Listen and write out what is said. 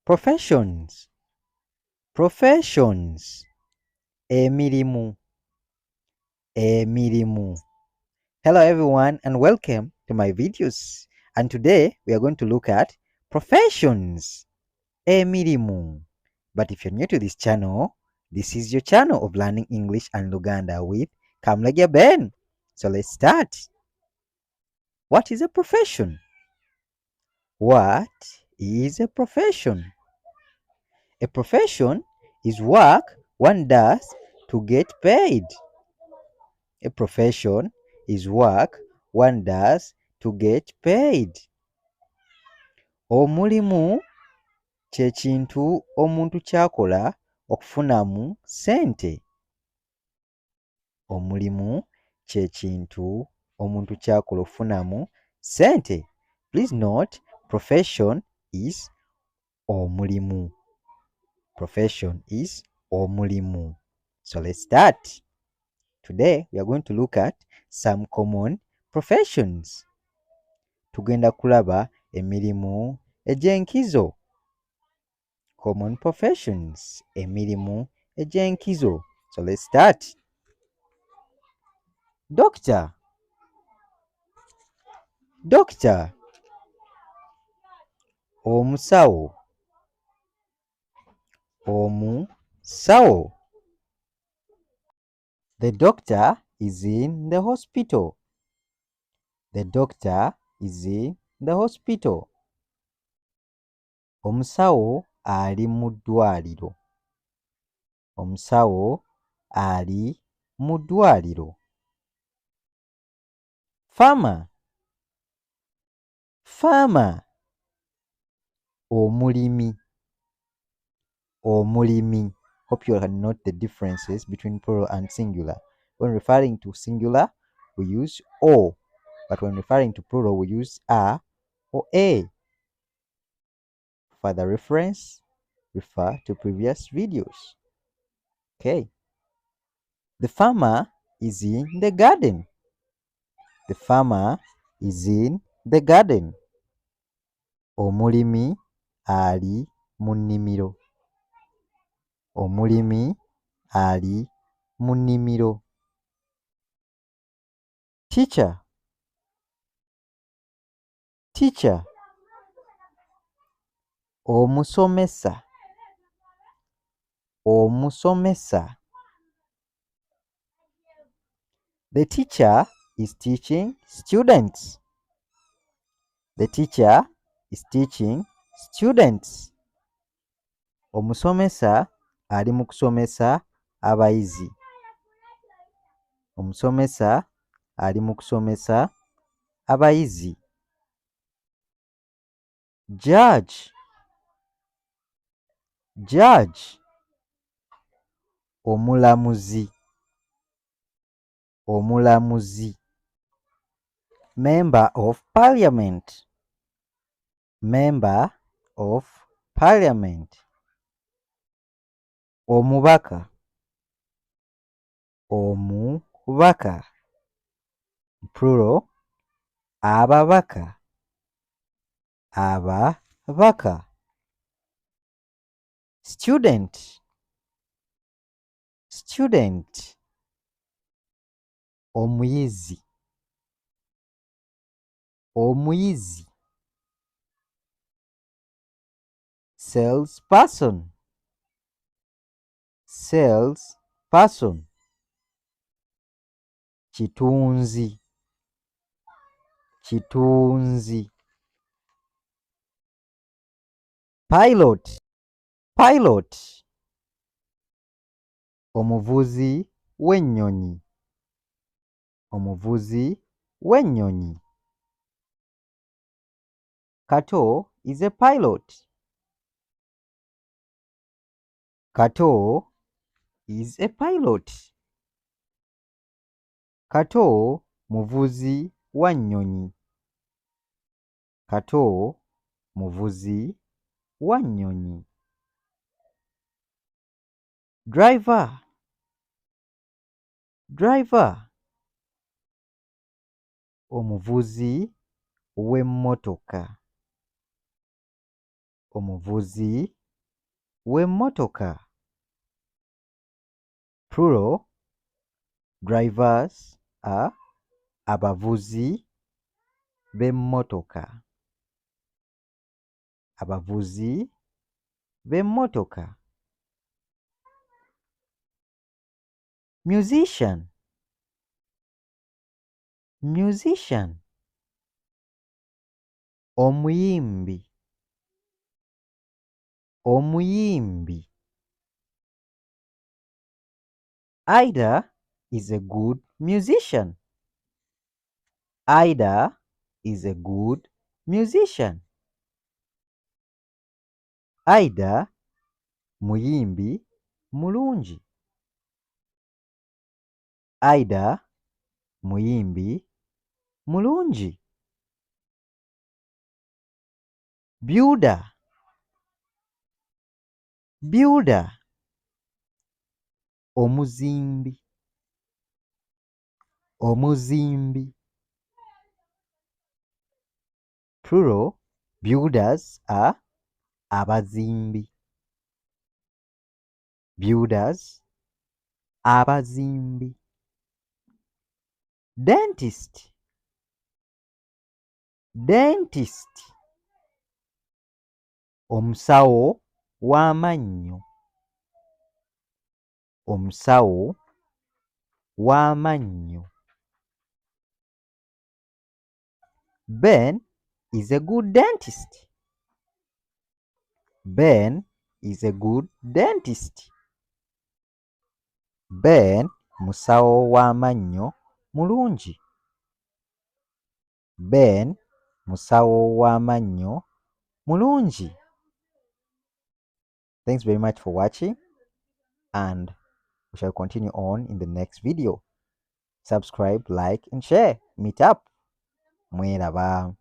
Professions. Professions. Emirimu. Emirimu. Hello everyone and welcome to my videos. And today we are going to look at professions. Emirimu. But if you're new to this channel, this is your channel of learning English and Luganda with Kamulegeya Ben. So let's start. What is a profession? What is a profession? A profession is work one does to get paid. A profession is work one does to get paid. Omulimu kye kintu omuntu ky'akola okufunamu ssente. Omulimu kye kintu omuntu ky'akola okufunamu ssente. Please note, profession is omulimu. Profession is omulimu. So let's start. Today we are going to look at some common professions. Tugenda kulaba emirimu egy'enkizo. Common professions, emirimu egy'enkizo. So let's start. Doctor. Doctor. Omusawo. Omusawo. The doctor is in the hospital. The doctor is in the hospital. Omusawo ali mu ddwaliro. Omusawo ali mu ddwaliro. Farmer. Farmer. Omulimi. Omulimi. Hope you can note the differences between plural and singular. When referring to singular, we use o, but when referring to plural, we use a or a. Further reference, refer to previous videos. Okay. The farmer is in the garden. The farmer is in the garden. Omulimi ali mu nnimiro. Omulimi ali mu nnimiro. Teacher. Teacher. Omusomesa. Omusomesa. The teacher is teaching students. The teacher is teaching students. Omusomesa ali mu kusomesa abayizi. Omusomesa ali mu kusomesa abayizi. Judge. Judge. Omulamuzi. Omulamuzi. Member of Parliament. Member of Parliament. Omubaka. Omubaka. Plural, ababaka. Ababaka. Student. Student. Omuyizi. Omuyizi. Salesperson. Salesperson. Kitunzi. Kitunzi. Pilot. Pilot. Omuvuzi w'ennyonyi. Omuvuzi w'ennyonyi. Kato is a pilot. Kato is a pilot. Kato muvuzi wa nnyonyi. Kato muvuzi wa nnyonyi. Driver. Driver. Omuvuzi w'emmotoka. Omuvuzi w'emmotoka. Plural, drivers are abavuzi b'emmotoka. Abavuzi b'emmotoka. Musician, musician. Omuyimbi, omuyimbi. Ida is a good musician. Ida is a good musician. Ida muyimbi mulungi. Ida muyimbi mulungi. Builder, builder. Omuzimbi, omuzimbi. Plural, builders are abazimbi. Builders, abazimbi. Dentist, dentist. Omusawo w'amannyo, omusawo w'amannyo. Ben is a good dentist. Ben is a good dentist. Ben musawo w'amannyo mulungi. Ben musawo w'amannyo mulungi. Thanks very much for watching, and we shall continue on in the next video. Subscribe, like, and share. Meet up. Mweraba.